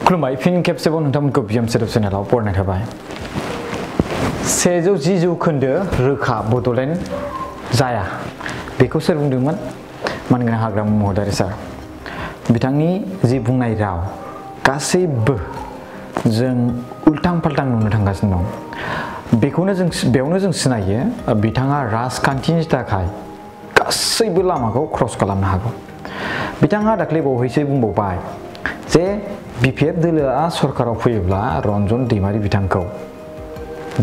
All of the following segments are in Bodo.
खुलुमबाय फिन खेबसेबाव नोंथांमोनखौ बिएम सोदोब चेनेलाव बरायनाय थाबाय। 110 जौखोन्दो रोखा बड'लेण्ड जाया बेखौ सोर बुंदोंमोन? मानगोनां हाग्रामा महिलारि सार। बिथांनि जि बुंनाय राव गासैबो जों उल्टां फाल्टां नुनो थांगासिनो दं। बेयावनो जों सिनायो बिथाङा राजखान्थिनि थाखाय गासैबो लामाखौ क्रस खालामनो हागौ। बिथाङा दाख्लै बावैसो बुंबावबाय जे बिपिएफ दोलोआ सरकाराव फैयोब्ला रन्जन दैमारि बिथांखौ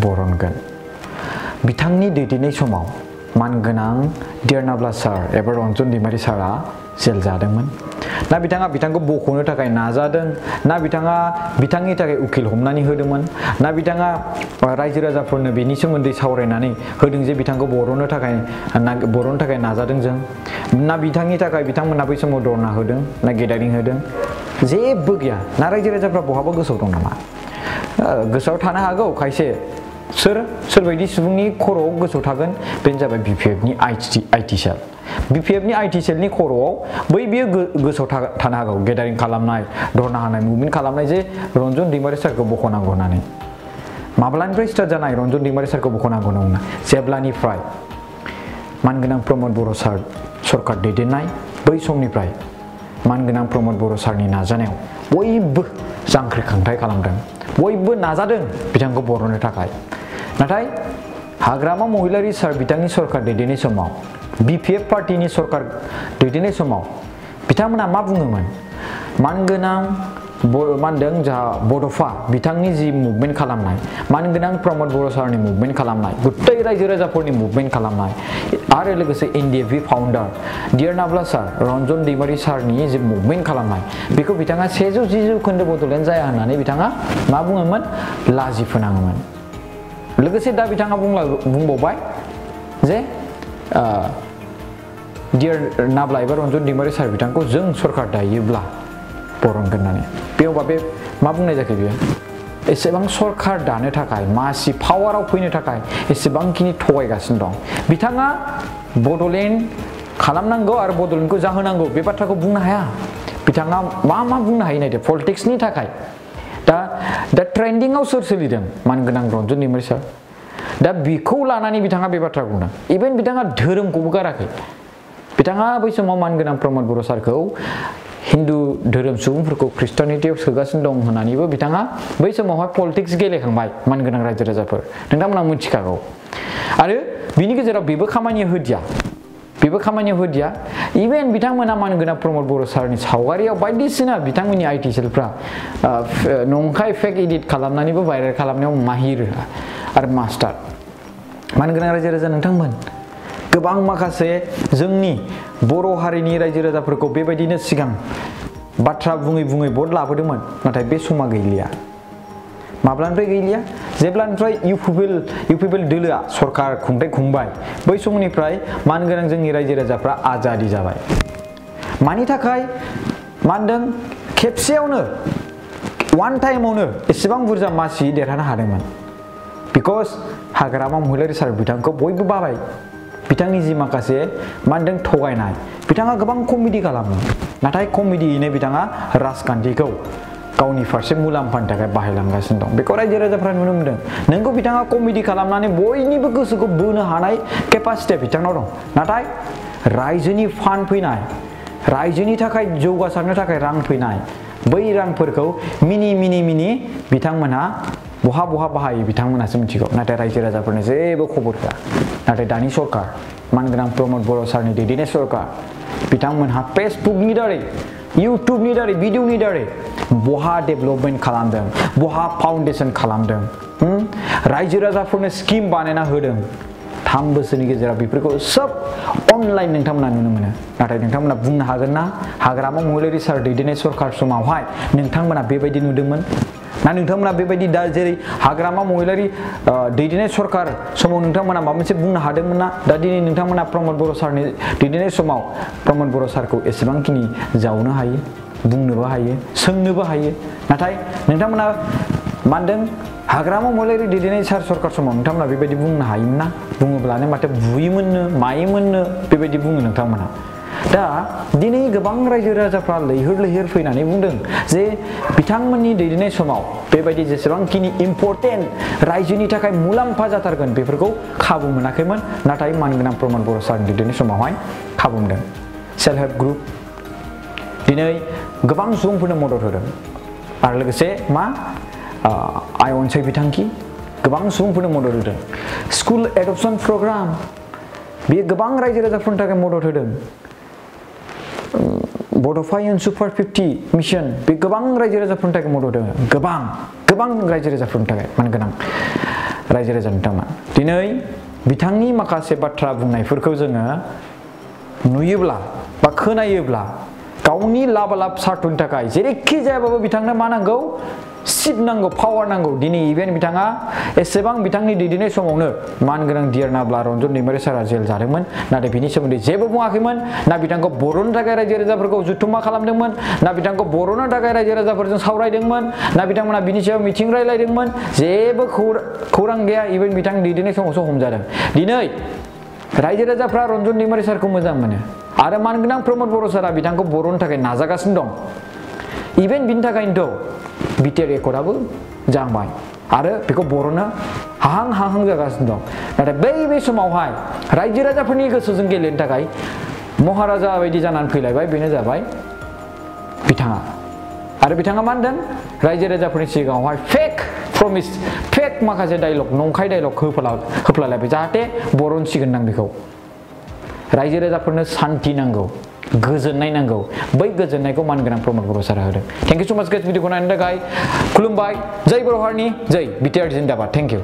बरनगोन। बिथांनि दैदेननाय समाव मानगोनां देरनाब्ला सार एबा रन्जन दैमारि सारा जेल जादोंमोन। ना बिथांखौ बख'नो थाखाय नाजादों, ना बिथाङा बिथांनि थाखाय उकिल हमनानै होदोंमोन, ना बिथाङा रायजो राजाफोरनो बेनि सोमोन्दै सावरायनानै होदों जे बिथांखौ बर'नो थाखाय नाजादों जों, ना बिथांनि थाखाय बिथांमोना बै समाव धरना होदों ना गेदारिं होदों, जेबो गैया। ना रायजो राजाफ्रा बहाबा गोसोआव दं नामा? गोसोआव थानो हागौ खायसे। सोरबायदि सुबुंनि खर'आव गोसोआव थागोन बेनो जाबाय बिपिएफनि आइटि सेल। बिपिएफनि आइटि सेलनि खर'आव बियो गोसोआव थानो हागौ गेदारिं खालामनाय, धरना होनाय, मुभमेन्ट खालामनाय जे रन्जन दैमारि सारखौ बख'नांगौ होननानै। माब्लानिफ्राय स्टार्ट जानाय रन्जन दैमारि सारखौ बख'नांगौ नङा? जेब्लानिफ्राय मानगोनां प्रमद बर' सार सरकार दैदेननाय बै समनिफ्राय मानगोनां प्रमद बर' सारनि नाजानायाव बयबो जांख्रिखांथाय खालामदों, बयबो नाजादों बिथांखौ बर'नो थाखाय। नाथाय हाग्रामा महिलारि सार बिथांनि सरकार दैदेननाय समाव, बिपिएफ पार्टिनि सरकार दैदेननाय समाव बिथांमोना मा बुङोमोन? मानगोनां जोंहा बड'फा बिथांनि जि मुभमेन्ट खालामनाय, मानगोनां प्रमद बर' सारनि मुभमेन्ट खालामनाय, गुत्तै रायजो राजाफोरनि मुभमेन्ट खालामनाय, आरो लोगोसे एनडिएफबि फाउन्डार देरनाब्ला सार रन्जन दैमारि सारनि जि मुभमेन्ट खालामनाय, बेखौ बिथाङा 110 जौखोन्दो बड'लेण्ड जाया होननानै बिथाङा मा बुङोमोन? लाजि फोनाङोमोन। लोगोसे दा बिथाङा बुंबावबाय जे देरनाब्ला एबा रन्जन दैमारि सार बिथांखौ जों सरकार दायोब्ला बरनगोन होननानै। बेयावबा बे मा बुंनाय जाखो बेयो? एसेबां सरकार दानो थाखाय, मासि पावाराव फैनो थाखाय एसेबांखिनि थगायगासिनो दं। बिथाङा बड'लेण्ड खालामनांगौ आरो बड'लेण्डखौ जाहोनांगौ बे बाथ्राखौ बुंनो हाया। बिथाङा मा बुंनो हायो नायदो? पलिटिक्सनि थाखाय दा ट्रेन्डिंआव सोर सोलिदों? मानगोनां रन्जन दैमारि सार। दा बेखौ लानानै बिथाङा बे बाथ्रा बुंदों। इभेन बिथाङा धोरोमखौबो गाराखै। बिथाङा बै समाव मानगोनां प्रमद बर' सारखौ हिन्दु धोरोम सुबुंफोरखौ ख्रिस्टानिटियाव सोगासिनो दं होननानैबो बिथाङा बै समावहाय पलिटिक्स गेलेखांबाय। मानगोनां रायजो राजाफोर नोंथांमोना मिथिखागौ। आरो बिनि गेजेराव बेबो खामानियाव होदिया। इभेन बिथांमोना मानगोनां प्रमद बर' सारनि सावगारियाव बायदिसिना बिथांमोननि आइटि सेलफ्रा नंखाय फेक एडिट खालामनानैबो भाइरेल खालामनायाव माहिर आरो मास्टार। मानगोनां रायजो राजा नोंथांमोन, गोबां माखासे जोंनि बर' हारिनि रायजो राजाफोरखौ बेबायदिनो सिगां बाथ्रा बुङै भट लाबोदोंमोन। नाथाय बे समा गैलिया। माब्लानिफ्राय गैलिया? जेब्लानिफ्राय इउपिपिएल दोलोआ सरकार खुंबाय बै समनिफ्राय मानगोनां जोंनि रायजो राजाफ्रा आजादि जाबाय। मानि थाखाय? मा होनदों? खेबसेयावनो वान टाइमावनो एसेबां बुरजा मासि देरहानो हादोंमोन। बिकज हाग्रामा महिलारि सार बिथांखौ बयबो बाबाय। बिथांनि जि माखासे मा होनदों थगायनाय, बिथाङा गोबां कमेडि खालामो। नाथाय कमेडियैनो बिथाङा राजखान्थिखौ गावनि फारसे मुलाम्फानि थाखाय बाहायलांगासिनो दं। बेखौ रायजो राजाफ्रा नुनो मोनदों। नोंगौ बिथाङा कमेडि खालामनानै बयनिबो गोसोखौ बोनो हानाय केपासिटिया बिथांनाव दं। नाथाय रायजोनि फान्ड फैनाय, रायजोनि थाखाय जौगासारनो थाखाय रां फैनाय, बै रांफोरखौ मिनि बिथांमोनहा बहा बाहायो बिथांमोनासो मिथिगौ। नाथाय रायजो राजाफोरनो जेबो खबर होआ। नाथाय दानि सरकार, मानगोनां प्रमद बर' सारनि दैदेननाय सरकार, बिथांमोनहा फेसबुकनि दारै, इउटुबनि दारै, भिडिअनि दारै बहा डेभेलपमेन्ट खालामदों, बहा फाउन्डेसन खालामदों, रायजो राजाफोरनो स्किम बानायना होदों। 3 बोसोरनि गेजेराव बेफोरखौ सोब अनलाइन नोंथांमोना नुनो मोनो। नाथाय नोंथांमोना बुंनो हागोन ना हाग्रामा महिलारि सार दैदेननाय सरकार समावहाय नोंथांमोना बेबायदि नुदोंमोन? ना नोंथांमोना बेबायदि दा जेरै हाग्रामा महिलारि दैदेननाय सरकार समाव नोंथांमोना माबा मोनसे बुंनो हादोंमोन ना? दा दिनै नोंथांमोना प्रमद बर' सारनि दैदेननाय समाव प्रमद बर' सारखौ एसेबांखिनि जावनो हायो, बुंनोबो हायो, सोंनोबो हायो। नाथाय नोंथांमोना मा होनदों? हाग्रामा महिलारि दैदेननाय सार सरकार समाव नोंथांमोना बेबायदि बुंनो हायोमोन ना? बुङोब्लानो माथो बुयोमोननो मायोमोननो बेबायदि बुङो नोंथांमोना। दा दिनै गोबां रायजो राजाफ्रा लैहोर लैहोर फैनानै बुंदों जे बिथांमोननि दैदेननाय समाव बेबायदि जेसेबांखिनि इम्परटेन्ट रायजोनि थाखाय मुलाम्फा जाथारगोन बेफोरखौ खाबु मोनाखैमोन, नाथाय मानगोनां प्रमद बर' सारनि दैदेननाय समावहाय खाबु मोनदों। सेल्फ हेल्प ग्रुप दिनै गोबां सुबुंफोरनो मदद होदों आरो लोगोसे मा आइ अनसाय बिथांखि गोबां सुबुंफोरनो मदद होदों। स्कुल एडप्शन प्रग्राम बेयो गोबां रायजो राजाफोरनि थाखाय मदद होदों। बड'फा इयुन सुपार 50 मिशन बे गोबां रायजो राजाफोरनि थाखाय मदद होदों। गोबां रायजो राजाफोरनि थाखाय मानगोनां रायजो राजानि थाखाय। दिनै बिथांनि माखासे बाथ्रा बुंनायफोरखौ जोङो नुयोब्ला बा खोनायोब्ला गावनि लाब सार्थनि थाखाय जेरैखि जायाबाबो बिथांनो मा नांगौ? सिट नांगौ, पावार नांगौ। दिनै इभेन बिथाङा एसेबां बिथांनि दैदेननाय समावनो मानगोनां दियारनाब्ला रन्जन दैमारि सारा जेल जादोंमोन, नाथाय बिनि सोमोन्दै जेबो बुङाखैमोन। ना बिथांखौ बर'नो थाखाय रायजो राजाफोरखौ जुथुम्मा खालामदोंमोन, ना बिथांखौ बर'नो थाखाय रायजो राजाफोरजों सावरायदोंमोन, ना बिथांमोना बिनि सायाव मिथिं रायलायदोंमोन। जेबो खौरां गैया। इभेन बिथांनि दैदेननाय समावसो हमजादों। दिनै रायजो राजाफ्रा रन्जन दैमारि सारखौ मोजां मोनो आरो मानगोनां प्रमद बर' सारा बिथांखौ बर'नो थाखाय नाजागासिनो दं। इभेन बिनि थाखायनोथ' बिटिआर एकर्डआबो जांबाय आरो बेखौ बर'नो हाहां जागासिनो दं। नाथाय बै समावहाय रायजो राजाफोरनि गोसोजों गेलेनो थाखाय महाराजा बायदि जानानै फैलायबाय, बेनो जाबाय बिथाङा। आरो बिथाङा मा होनदों? रायजो राजाफोरनि सिगाङावहाय फेक प्रमिस, फेक माखासे डायलग, नंखाय डायलग होफ्लालायबाय जाहाथे बर'नो सिगोन आं बेखौ। रायजो राजाफोरनो सान्ति नांगौ, गोजोननाय नांगौ। बै गोजोननायखौ मानगोनां प्रमद बर' सारा होदों। थेंक इउ सो माच गाइस भिडिअखौ नायनो थाखाय। खुलुमबाय। जय बर' हारिनि जय बिटिआर जिन्दाबाद। Thank you.